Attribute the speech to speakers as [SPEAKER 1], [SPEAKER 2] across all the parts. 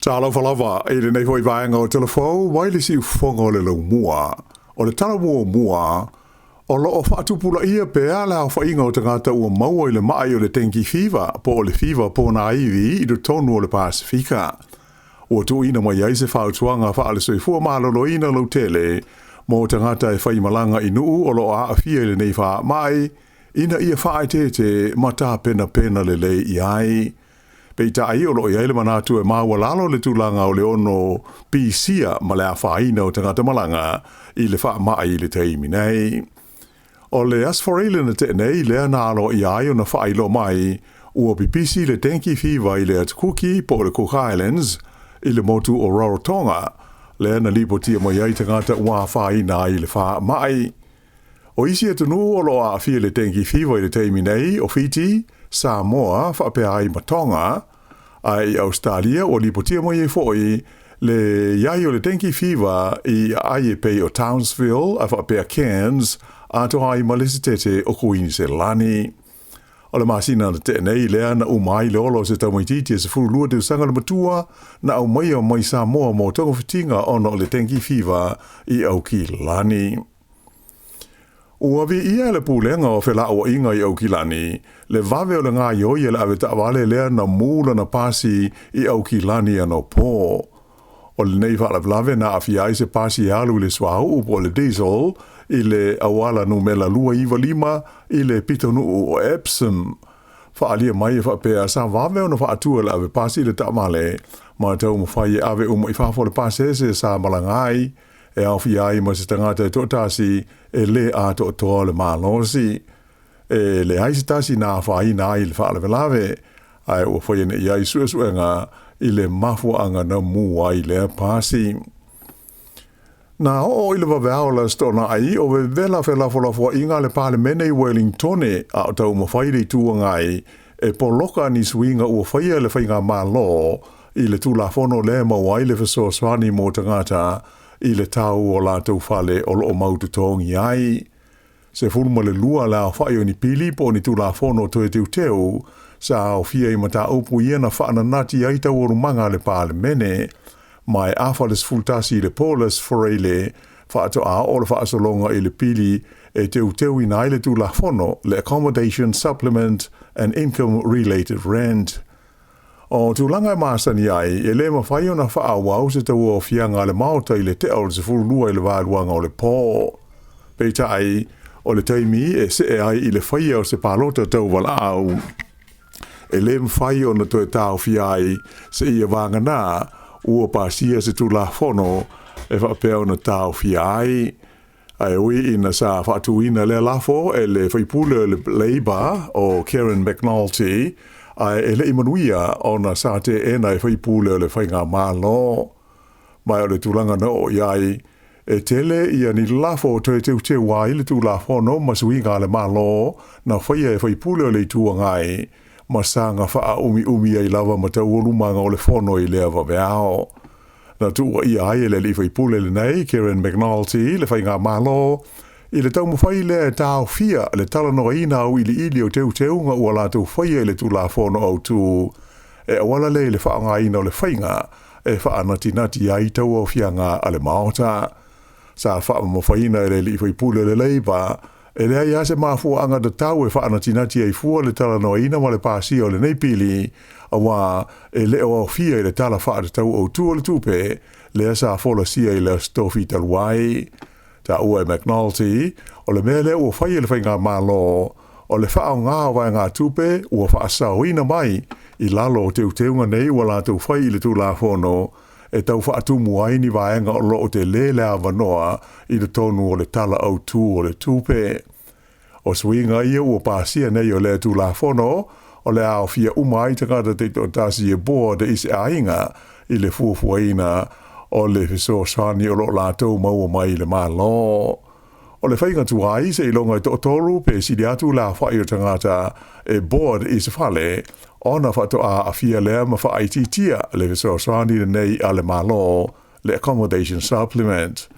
[SPEAKER 1] Talofa lava i lenei foi vaega o Telefou mai le siufofoga o le laumua. O le tala muamua, o lo o faatupulaia pea le aofaiga o tagata ua maua i le ma'i o le dengue fever po o le fiva ponaivi i totonu o le Pasefika. Ua tuuina mai ai se fautuaga faale-soifua maloloina lautele mo tagata e faimalaga i nuu o lo o aafia i lenei faamai ina ia faaeteete ma tapenapena lelei i ai. Peitai o lo o i ai le manatu e maualalo le tulaga o le ono pisia ma le afaina o tagata malaga i le faamai i le taimi nei. O le Aso Faraile na tea nei lea na aloaia ai ona faailoa mai ua pipisi le dengue fever i le Atu Kuki po o le Cook Islands i le motu o Rarotonga, lea na lipotia mai ai tagata ua afaina ai i le faamai. O isi atunuu o lo o aafia i le dengue fever i le taimi nei, o Fiti, Samoa faapea ai ma Tonga, ae i Ausetalia ua lipotia mai ai foi le i ai o le dengue fever i aai e pei o Townsville ae faapea Cairns atoa ai ma le Setete o Kuiniselani. O le masina na tea nei lea na uma ai le ola o se tamaitiiti e 12 tausaga le matua na aumaia mai Samoa mo togafitiga ona o le dengue fever i Aukilani. Ua viia e le Pulega o Felauaiga i Aukilani le vave o le gaoioi e le avetaavale lea na mu lana pasi i Aukilani anapo. O lenei faalavelave na aafia ai se pasi e alu i le suauu po o le diesel i le auala numela 295 i le pitonuu o Epsom. Faaalia mai e faapea sa vave ona faatu e le avepasi le taavale ma taumafai e ave uma i fafo le pasese sa malaga ai, e aofia ai ma se tagata e toatasi e lē atoatoa le malosi. E leai se tasi na afaina ai i le faalavelave, ae ua faia nei i ai suesuega i le mafuaaga na mu ai lea pasi. Na oo i le vaveao o le Aso Toonai o vevela felafolafoaiga a le Palemene i Wellingtone a o taumafai le Itu Agai e poloka ni suiga ua faia e le Faigamalo i le Tulafono lea e maua ai le fesoasoani mo tagata i le tau o latou fale o lo o mau totogi ai. 12 le aofai o ni pili po o ni Tulafono toe teuteu sa aofia i mataupu ia na faananati ai taualumaga a le Palemene, ma e afa le 11 i le po le Aso Faraile faatoa oo le faasologa i le pili e teuteuina ai le Tulafono le Accommodation Supplement and Income Related Rent. O tulaga e masani ai, e le mafai ona faaauau se tauaofiaga a le Maota i le tea o le 12 i le vaeluaga o le po. Peitai, o le taimi e see ai i le faia o se palota tauvalaau, e le mafai ona toe taofia ai seia vagana ua pasia se Tulafono e faapea ona taofia ai. Ae ui ina sa faatuina lea lafo e le faipule o le Labour o Kieran McNulty, ae e le i manuia ona sa teena e faipule o le Faigamalo. Ma o le tulaga na oo i ai, e tele ia ni lafo toe teuteu ai le Tulafono ma suiga a le Malo na faia e faipule o le Itu Agai, ma saga faaumiumi ai lava ma taualumaga o le fono i lea vaveao. Na tuuaia ai e le alii faipule lenei, Kieran McNulty, le Faigamalo, i le taumafai lea e taofia le talanoaina auiliili o teuteuga ua latou faia i le Tulafono Autu, e auala lea i le faaaogaina o le faiga e faanatinati ai tauaofiaga a le Maota. Sa faamamafaina e le alii faipule o le Labour, e leai lava se mafuaaga tatau e faanatinati ai fua le talanoaina ma le pasia o lenei pili, aua e le o aofia i le Tala Faatatau Autu o le Tupe lea sa folasia i le Aso Tofi talu ai. Taua e McNulty, o le mea lea ua fai e le Faigamalo, o le faaaoga o vaegatupe ua faasaoina mai i lalo o teuteuga nei ua latou fai i le Tulafono e tau faatumu ai ni vaega o lo o tele le avanoa i totonu o le Tala Autu o le Tupe. O suiga ia ua pasia nei o lea Tulafono, o le a aofia uma ai tagata taitoatasi e board i se aiga i le fuafuaina o le fesoasoani o lo o latou maua mai i le Malo. O le faiga tuai, seiloga e toatolu pe sili atu le aofai o tagata e board i se fale, ona faatoa aafia lea ma faaitiitia le fesoasoani lenei a le Malo, le Accommodation Supplement.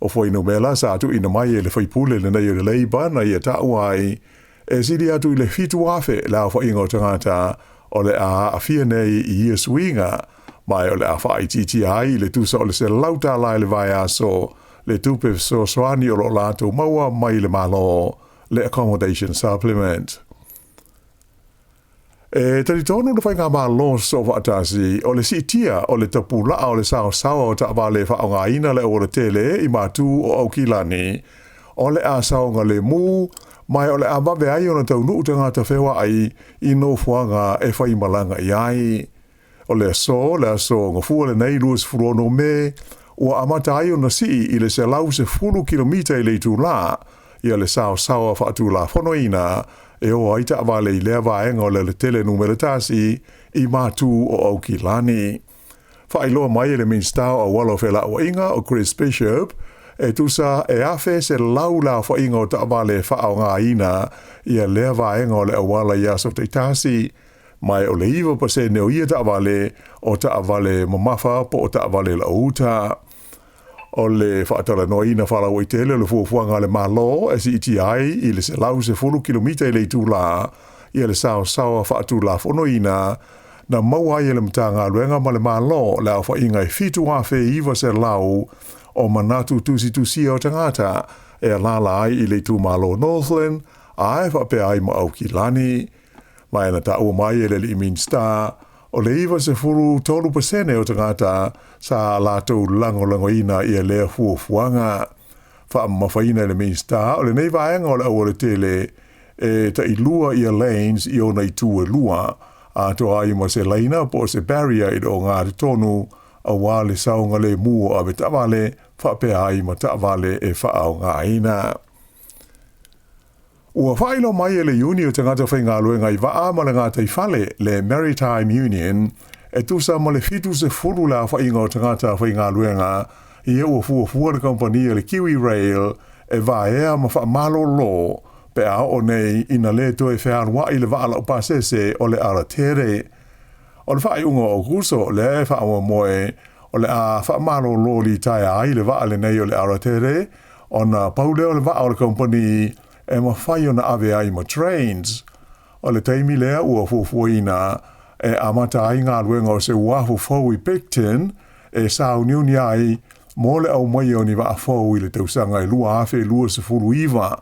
[SPEAKER 1] O fuainumera sa tuuina mai e le faipule lenei o le Labour na ia taua ai, e sili atu i le 7,000 le aofaiga o tagata o le a aafia nei i ia suiga, Ma o le a faaitiitia ai i le tusa o le $100 i le vaiaso le tupe fesoasoani o lo o latou maua mai le Malo, le Accommodation Supplement. E talitonu le Faigamalo Soofaatasi o le siitia o le tapulaa o le saosaoa o taavale e faaaogaina le aualatele i matu o Aukilani, o le a saogalemu ma o le a vave ai ona taunuu tagata feoai i nofoaga e faimalaga i ai. O le aso, le aso Gafua lenei 26 Me, ua amata ai ona sii i le 110 kilomita i le itulā ia le saosaoa faatulafonoina e o ai taavale i lea vaega o le alatele numera 1 i matu o Aukilani. Faailoa mai e le Minisita o Auala o Felauaiga o Chris Bishop, e tusa e 1,100 le aofaiga o taavale e faaaogaina ia lea vaega o le auala i aso taitasi, ma o le 9% o ia taavale o taavale mamafa po o taavale lauuta. O le faatalanoaina faalauaitele o le fuafuaga a le Malo e siitia ai i le 110 kilomita i le itulā ia le saosaoa faatulafonoina na maua ai e le Matagaluega ma le Malo le aofaiga e 7,900 o manatu tusitusia o tagata e alaala ai i le itumalo Northland ae faapea ai ma Aukilani. Ma e na taua mai e le alii Minisita, o le 93% o tagata sa latou lagolagoina ia lea fuafuaga. Faamamafaina e le Minisita, o lenei vaega o le aualatele e tailua ia lanes i ona itu e lua, atoa ai ma se laina po o se barrier i le ogatotonu aua le saogalemu o avetaavale faapea ai ma taavale e faaaogaina. Ua faailoa mai e le Iuni o Tagata Faigaluega i Vaa ma le Gataifale, le Maritime Union, e tusa ma le 70 le aofaiga o tagata faigaluega ia ua fuafua le kamupani a le Kiwi Rail e vaea ma faamalolo pe a oo nei ina le toe fealuai le vaa laupasese o le Aratere. O le faaiuga o Aokuso lea e faamoemoe o le a faamalolo litaea ai le vaa lenei o le Aratere ona pau lea o le vaa o le kamupani e mafai ona ave ai ma trains. O le taimi lea ua fuafuaina e amata ai galuega o se uafu fou i Picton e sauniuni ai mo le aumaia o ni vaa fou i le tausaga e 2029.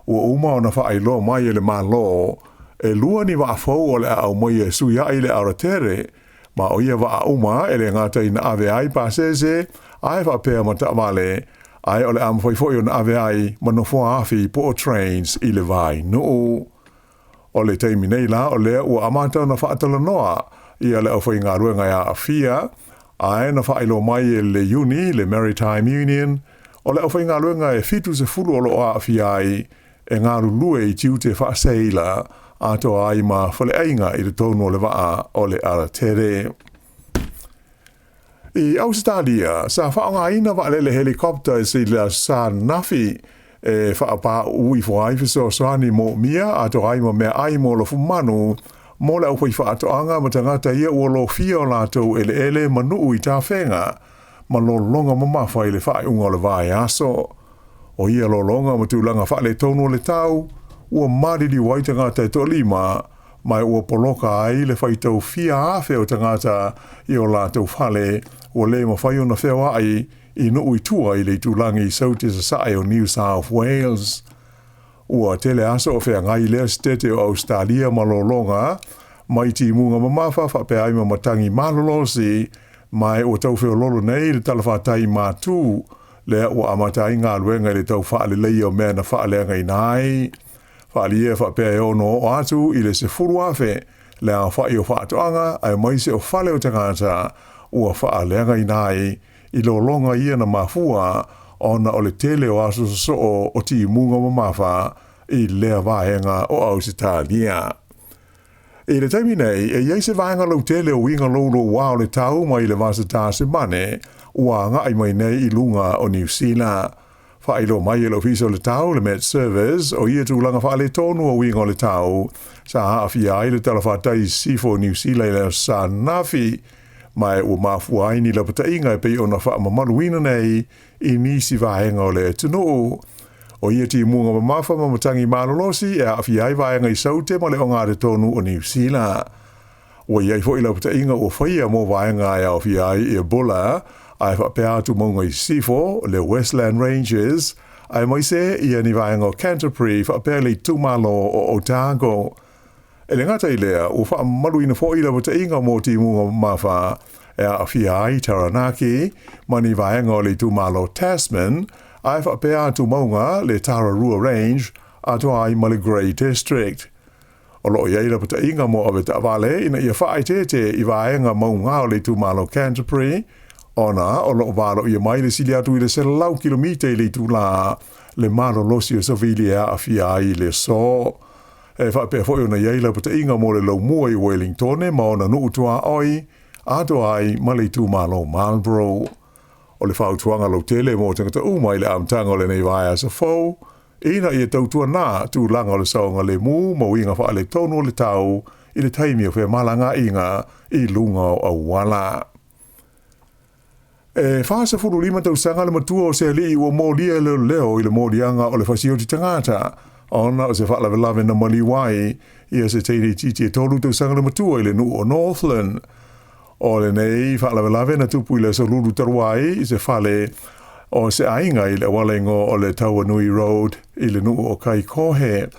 [SPEAKER 1] Ua uma ona faailoa mai e le Malo e lua ni vaa fou o le a aumaia e suiai le Aratere, ma o ia vaa uma e le gata ina ave ai pasese ae faapea ma taavale, ae o le a mafai foi ona ave ai ma nofoa afi po o trains i le vainuu. O le taimi nei la o lea ua amata ona faatalanoa ia le aufaigaluega e aafia, ae na faailoa mai e le Iuni, le Maritime Union, o le aufaigaluega e 70 o lo o aafia ai e galulue i tiute faaseila atoa ai ma faleaiga i totonu o le vaa o le Aratere. I Ausetalia, sa faaaogaina vaalele helicopter i le Aso Sa ananafi e faapāuu ifo ai fesoasoani moomia atoa ai ma meaai mo lofumanu mo le aufaifaatoaga ma tagata ia ua lofia o latou eleele ma nuu i tafega ma lologa mamafa i le faaiuga o le vaiaso. O ia lologa ma tulaga faaletonu o le tau ua maliliu ai tagata e toalima ma ua poloka ai le faitau fia afe o tagata i o latou fale ua le mafai ona feoai i nuu i tua i le itulagi i Saute Sasae o New South Wales. Ua tele aso o feagai lea setete o Ausetalia ma lologa mai timuga mamafa faapea ai ma matagi malolosi, ma ua tau feololo nei le talafatai matu lea ua amata ai galuega i le tau faaleleia o mea na faaleagaina ai. Faaalia faapea e ono oo atu i le 10,000 le aofai o faatoaga aemaise o fale o tagata ua faaleagaina ai i lologa ia na mafua ona o le tele o aso sosoo o timuga mamafa i lea vaega o Ausetalia. I le taimi nei, e i ai se vaega lautele o uiga loulouā o le tau mai le Vasa Tasimane ua agai mai nei i luga o Niu Sila. Faailoa mai e le Ofisa o le Tau, le Met Service, o ia tulaga faaletonu o uiga o le tau sa aafia ai le talafatai i sisifo o Niu Sila i le Aso Sa ananafi, ma ua mafua ai ni lapataiga e pei ona faamamaluina nei i nisi vaega o le atunuu. O ia timuga mamafa ma matagi malolosi e aafia ai vaega i Saute ma le ogatotonu o Niu Sila. Ua i ai foi lapataiga ua faia mo vaega e aofia ai ia Buller, ae faapea atu mauga i sisifo, le Westland Ranges, aemaise ia ni vaega o Canterbury faapea le itumalo o Otago. E le gata i lea, ua faamamaluina foi lapataiga mo timuga mamafa e aafia ai Taranaki ma ni vaega o le itumalo Tasman, ae faapea atu mauga le Tararua Range atoa ai ma le Grey District. O lo o i ai lapataiga mo avetaavale ina ia faaeteete i vaega mauga o le itumalo Canterbury, ona o lo o valoia mai le sili atu i le 100 kilomita i le itulā le malolosi o savili e aafia ai le sō. E faapea foi ona i ai lapataiga mo le laumua i Wellingtone ma ona nuu tuaoi, atoa ai ma le itumalo Marlborough. O le fautuaga lautele mo tagata uma i le amataga o lenei vaiaso fou, ina ia tautuanā tulaga o le saogalemu ma uiga faaletonu o le tau i le taimi o femalagaaiga i luga o auala. E 45 tausaga le matua o se alii ua molia e leoleo i le moliaga o le fasioti tagata ona o se faalavelave na maliu ai ia se teine itiiti e 3 tausaga le matua i le nuu o Northland. O lenei faalavelave na tupu i le aso Lulu talu ai i se fale o se aiga i le auala igoa o le Tauanui Road i le nuu o Kaikohe.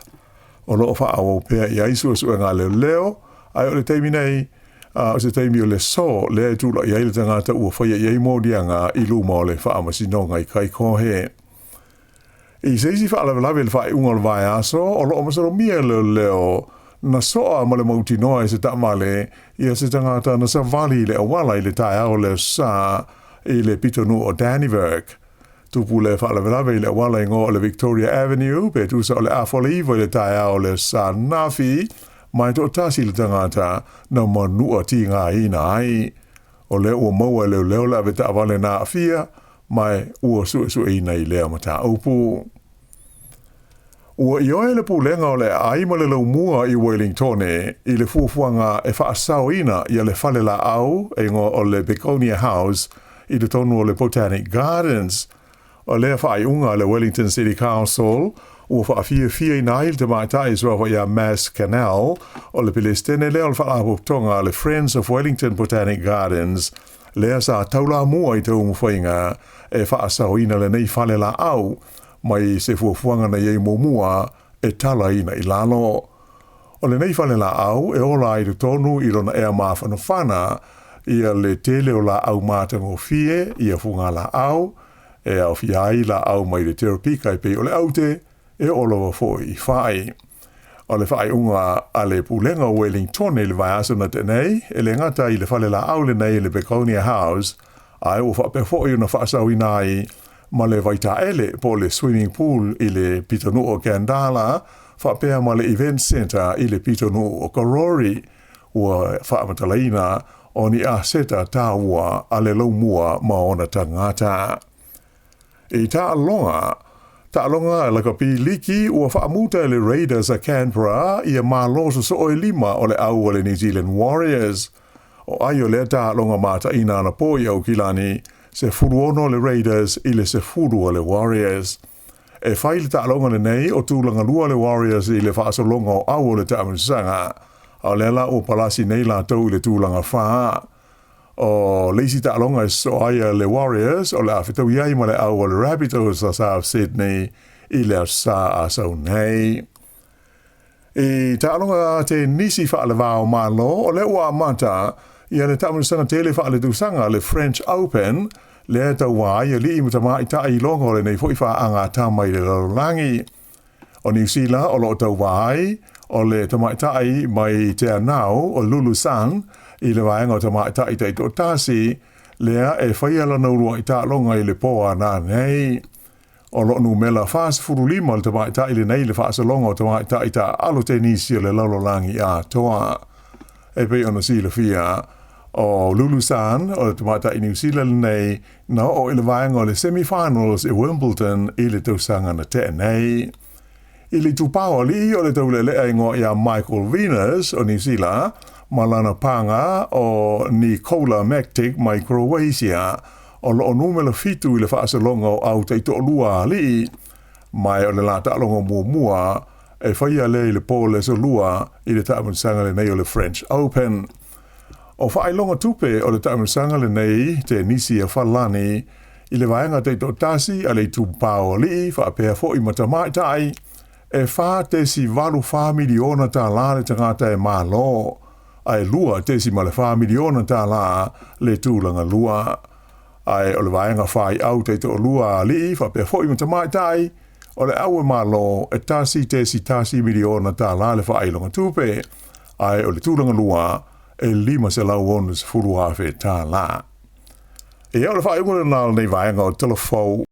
[SPEAKER 1] O lo o faaauau pea i ai suesuega a leoleo, ae o le taimi nei, o se taimi o le aso lea e tulai ai le tagata ua faia i ai moliaga i luma o le faamasinoga i Kaikohe. I se isi faalavelave i le faaiuga o le vaiaso, o lo o masalomia e leoleo na soa ma le mautinoa e se taavale ia se tagata na savali i le auala i le taeao o le Aso Sa i le pitonuu o Dannevirke. Tupu le faalavelave i le auala igoa o le Victoria Avenue pe tusa o le 8:30 i le taeao o le Aso Sa ananafi, ma e toatasi le tagata na manua tigaina ai. O lea ua maua e leoleo le avetaavale na aafia, ma ua suesueina i lea mataupu. Ua ioe le Pulega o le Aai ma le Laumua i Wellingtone i le fuafuaga e faasaoina ia le fale laau e igoa o le Begonia House i totonu o le Botanic Gardens. O lea faaiuga a le Wellington City Council ua faafiafiaina ai le tamaitai suafa ia Mass Canal o le Pelesitene lea o le Faalapotopotoga a le Friends of Wellington Botanic Gardens lea sa taulamua i taumafaiga e faasaoina lenei fale laau mai se fuafuaga na i ai muamua e talaina i lalo. O lenei fale laau e ola ai totonu i lona ea mafanafana ia le tele o laau matagofie ia fugalaau e aofia ai laau mai le teropika e pei o le aute e oo lava foi i fai. O le faaiuga a le Pulega o Wellingtone i le vaiaso na tea nei, e le gata i le fale laau lenei le Begonia House, ae ua faapea foi ona faasaoina ai ma le vaitaele po o le swimming pool i le pitonuu o Gandala, faapea ma le event centre i le pitonuu o Karori. Ua faamatalaina o ni aseta taua a le laumua ma ona tagata. I taaloga, taaloga lakapi liki ua faamuta e le Raiders a Canberra ia malo sosoo e lima o le au a le New Zealand Warriors. O ai o lea taaloga mataina anapo i Aukilani, 16 le Raiders i le 10 a le Warriors. E fai le taaloga lenei o tulaga lua le Warriors i le faasologa o au o le taamilosaga, a o lea la ua palasi nei latou i le tulaga fa. O le isi taaloga e sosoo ai a le Warriors o le a fetaui ai ma le au a le Rabbitohs a South Sydney i le Aso Sa a sau nei. I taaloga tenisi faalevao Malo, o lea ua amata ia le taamilosaga tele faaletausaga le French Open, lea e tauā ai alii ma tamaitai i loga o lenei foi faagatama i le lalolagi. O Niu Sila o lo o tauva ai o le tamaitai mai Te Anau o Lulu Sun i le vaega o tamaitai taitoatasi, lea e faia lana uluai taaloga i le pō a nanei. O lo o numera 45 le tamaitai lenei i le faasologa o tamaitai taaalo tenisi o le lalolagi atoa. E pei ona silafia, o Lulu Sun o le tamaitai Niu Sila lenei na oo i le vaega o le semi-finals i Wimbledon i le tausaga na tea nei. I le itupa o alii o le taulealea igoa ia Michael Venus o Niu Sila ma lana paga o Nikola Mektic mai Croatia o lo o numera 7 i le faasologa o au taitoalua a alii, ma o le la taaloga muamua e faia lea i le po o le aso Lua i le taamilosaga lenei o le French Open. O faailoga tupe o le taamilosaga lenei tenisi a Falelani i le vaega taitoatasi a le Itupa o Alii faapea foi ma Tamaitai, e $4.84 miliona tala le tagata e malo, ae $2.4 miliona tala le tulaga lua. Ae o le vaega faiau taitoalua a alii faapea foi ma tamaitai, o le au e malo e $1.1 miliona tala le faailoga tupe, ae o le tulaga lua e $560,000 tala. Ia, o le faaiuga lena o lenei vaega o Tala Fou.